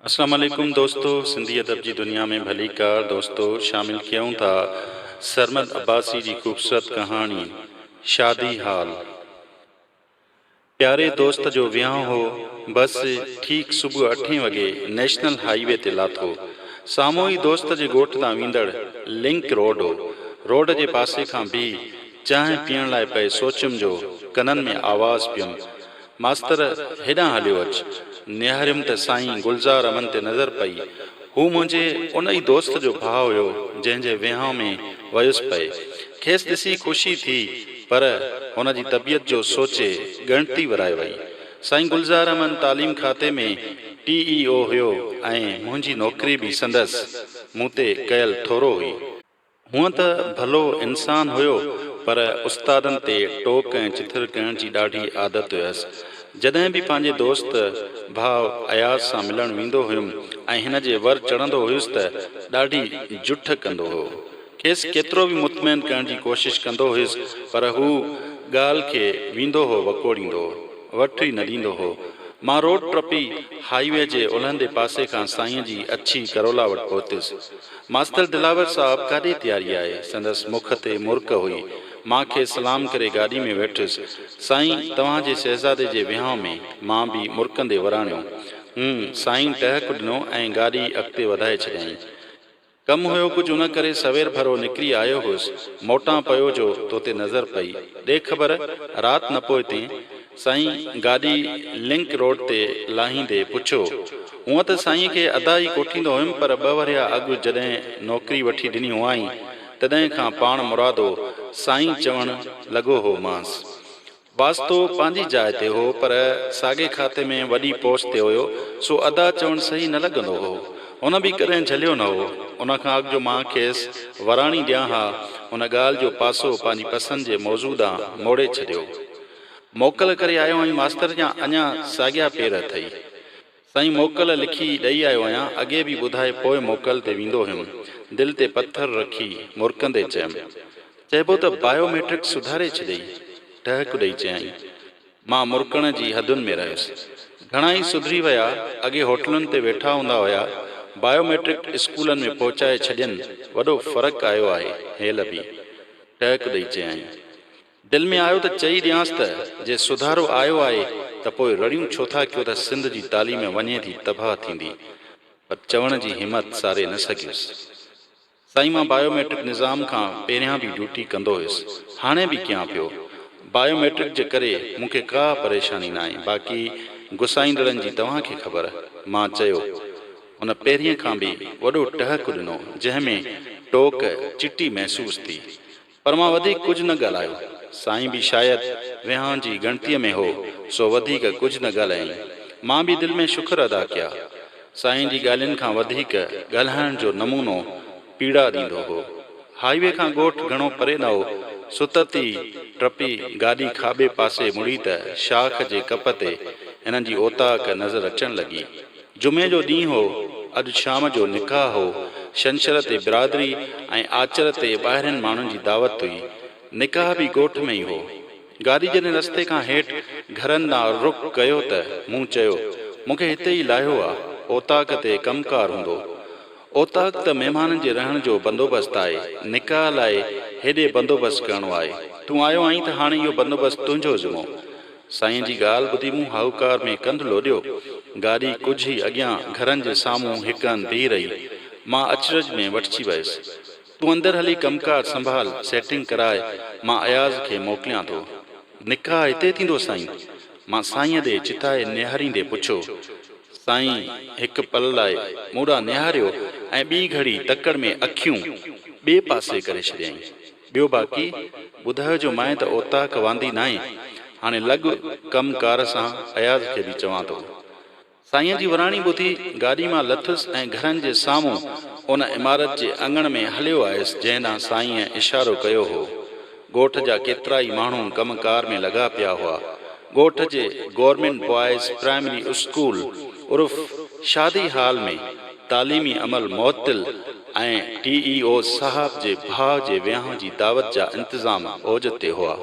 اسلام عليڪم دوستو سنڌي ادب جي دنيا ۾ ڀليڪار دوستو شامل ڪيون ٿا سرمد عباسي جي خوبصورت ڪهاڻي شادي هال پياري دوست جو ويانهه هو بس ٺيڪ صبح اٺين وڳي نيشنل هائي وي تي لاٿو سامهون ئي دوست جي ڳوٺ تان ويندڙ لنڪ روڊ هو روڊ جي پاسي کان بيهي چانهه پيئڻ لاء پئي سوچيم جو ڪنن ۾ آواز پيم ماستر، هيڏانهن هليو اچ. نهاريم ته سائين گلزار احمد تي نظر پئي. هو منهنجي ان ئي دوست جو ڀاء هيو، جنهن جي ويهانء ۾ ويس پئي. کيس ڏسي خوشي ٿي، پر هن جي طبيعت جو سوچي ڳڻتي ورائي وئي. سائين گلزار احمد تعليم کاتي ۾ ٽي اي او هيو ۽ منهنجي نوڪري به سندس مون تي ڪيل ٿورو هئي. هونء ته ڀلو انسان هيو پر استادن تي ٽوڪ ۽ چٿر ڪرڻ جي ڏاڍي عادت هيس. جڏهن به پنهنجي دوست ڀاء اياز سان ملڻ ويندو هيم ۽ هن جي ور چڙهندو هيس ته ڏاڍي جٺ ڪندو هو. کيس ڪيترو به مطمئن ڪرڻ جي ڪوشش ڪندو هيس پر هو ڳالهه کي ويندو هو وڪوڙيندو. وٺ ئي نه ڏيندو هو. مان روڊ ٽپي هائي وي جي الهندي پاسي کان سائينء جي اڇي ڪرولا وٽ پهتس. ماستر دلاور صاحب ڪاڏي تياري آهي؟ سندس مک تي مرڪ هئي. مان کيس سلام ڪري گاڏي ۾ ويٺس. سائين، توهان جي شهزادي جي وهانء ۾. مان به مرڪندي وراڻيو. هون. سائين ٽهڪ ڏنو ۽ گاڏي اڳتي وڌائي ڇڏيائين. ڪم هيو ڪجهه ان ڪري سوير ڀرو نڪري آيو هيس. موٽان پيو جو توتي نظر پئي. ڏي خبر، رات نه پوئتين؟ سائين گاڏي لنڪ روڊ تي لاهيندي پڇيو. هونء ته سائينء کي ادا ئي ڪوٺيندو هيم پر ٻه ورهيه اڳ جڏهن نوڪري وٺي ڏني هئائين تڏهن کان پاڻ مرادو سائين چوڻ لڳو هو مانس. واسطو پنهنجي جاء تي هو پر ساڳئي کاتي ۾ وڏي پوسٽ تي هيو سو ادا چوڻ صحيح نه لڳندو هو. هن به ڪڏهن جهليو نه هو. ان کان اڳ جو مان کيس وراڻي ڏيان ها هن ڳالهه جو پاسو پنهنجي پسند جي موضوع ڏانهن موڙي ڇڏيو. موڪل ڪري آيو آهين ماستر يا اڃا ساڳيا پير اٿئي؟ سائين موڪل لکي ڏئي آيو آهيان، اڳي به ٻڌائي پوء موڪل تي ويندو هيم. دل تي پٿر رکي مرڪندي چيم. چئبو ته بايو ميٽرڪ سڌاري ڇڏيئي. ٽهڪ ڏئي چيائين. مان مرڪڻ جي حدن ۾ رهيس. گهڻا ئي سڌري ويا، اڳي هوٽلن تي ويٺا هوندا هيا، بايو ميٽرڪ اسڪولن ۾ پهچائي ڇڏين، وڏو فرق آيو آهي هيل به. ٽهڪ ڏئي چيائين. دل ۾ آيو ته چئي ڏيانس ته جي سڌارو آيو آهي ته پوء رڙيون ڇو ٿا ڪيو ته سنڌ جي تعليم وڃي ٿي تباهه ٿيندي پر چوڻ جي همت ساري نه سگهيس. سائين مان بايو ميٽرڪ نظام کان پهريان به ڊيوٽي ڪندو هيس هاڻي به ڪيان پيو. بايو ميٽرڪ جي ڪري مون کي ڪا پريشاني ناهي باقي گسائيندڙن جي توهان کي خبر. مان چيو. هن پهرين کان به وڏو ٽهڪ ڏنو جنهن ۾ ٽوڪ چٽي محسوس ٿي. پر مان وڌيڪ ڪجهه نه ڳالهايو. سائين به شايد ويهان جي ڳڻتيء ۾ هو، سو وڌيڪ ڪجهه نه ڳالهايائين. مان به دل ۾ شڪر ادا ڪيا. سائين جي ڳالهين کان وڌيڪ ڳالهائڻ جو نمونو پيڙا ڏيندو هو. هائي وي کان ڳوٺ گهڻو پري نه هو. ستت ئي ٽپي گاڏي کاٻي پاسي مڙي ته شاخ جي ڪپ تي هنن جي اوطاق نظر اچڻ لڳي. جمعي جو ڏينهن هو، اڄ شام جو نڪاح هو، ڇنڇر تي برادري ۽ آچر تي ٻاهرين ماڻهن جي دعوت هئي. نڪاح به ڳوٺ ۾ ئي هو. گاڏي جڏهن رستي کان هيٺ گهرن ڏانهن رخ ڪيو ته مون چيو، مون کي هتي ئي لاهيو آ، اوطاق تي ڪم ڪار هوندو. اوطاق ته مهمانن جي رهڻ جو بندوبست آهي، نڪاح لاء هيڏي بندوبست ڪرڻو آهي. تون آيو آهين ته هاڻي اهو بندوبست تنهنجو ذمو. سائين جي ڳالهه ٻڌي مون هائوڪار ۾ ڪنڌ لوڏيو. گاڏي ڪجهه ئي اڳيان گهرن جي سامهون هڪ هنڌ بيهي رهي. مان اچرج ۾ وٺجي ويس. تون اندر هلي ڪم ڪار سنڀال، سيٽنگ ڪراء، مان اياز کي موڪليان ٿو. نڪاح هتي ٿيندو سائين؟ مان سائينء ڏي چتائي نهاريندي پڇيو. سائين هڪ پل لاء مون ڏانهن نهاريو ۽ ٻي گهڙي تڪڙ ۾ اکيون ٻئي پاسي ڪري ڇڏيائين. ٻيو باقي ٻڌايو جو مائين ته اوطاق واندي ناهي، هاڻي لڳ ڪم ڪار سان اياز کي به چوان ٿو. سائينء جي وراڻي ٻڌي گاڏي مان لٿس ۽ گهرن جي سامهون ان عمارت جي اڱڻ ۾ هليو آيس جنهن ڏانهن سائينء اشارو ڪيو هو. ڳوٺ جا ڪيترائي ماڻهو ڪم ڪار ۾ لڳا پيا هئا. ڳوٺ جي گورنمينٽ بوائز پرائمري اسڪول عرف شادي هال ۾ تعليمي عمل معطل ۽ ٽي اي او صاحب جي ڀاء جي ويانهه جي دعوت جا انتظام اوج تي هئا.